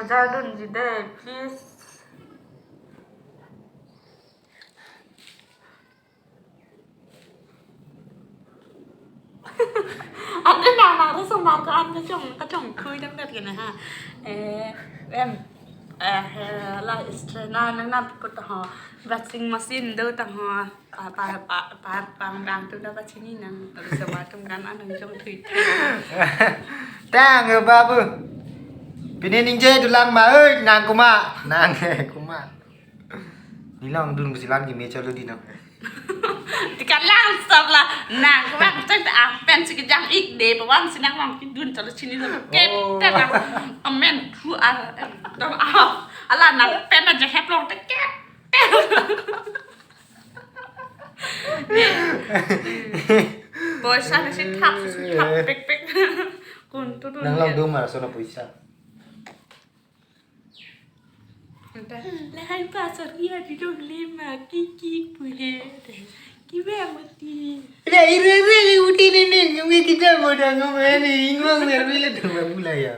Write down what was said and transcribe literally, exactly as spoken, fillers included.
Jadun ji dei, please. Ante nang nang resumber ko-an kachong kachongkhui dam dat kene ha. Eh, em, eh, eh, la strainer nang nang put ho, washing machine do tang ho. Pa pa pa pa pangdang tu da pachini nang. Resumber atum kan anang chongthui. Tang yo babu. Pini ningje dulang ma oi, nang kuma. Nang he kuma. Nilong dun busilan ki me chalo di nang. Tikan lang stop la. Nang kuma chang ta apen si kejang ik de pawan si nang long ki dun chalo chini lo. Ket Oh. ta nang. Amen thu a. Dong a. Ala nang pen na je hep long te ket. Poisa nasi thap, thap, pek, pek. Kun tu tu Nang long ni. Dum mar sono poisa. Lahai pasar iya di dong lima kiki puhe. Kibe amuti. Ire ire ire uti ni ni ngi kita boda ngomeni ingong ner bile dong mulai ya.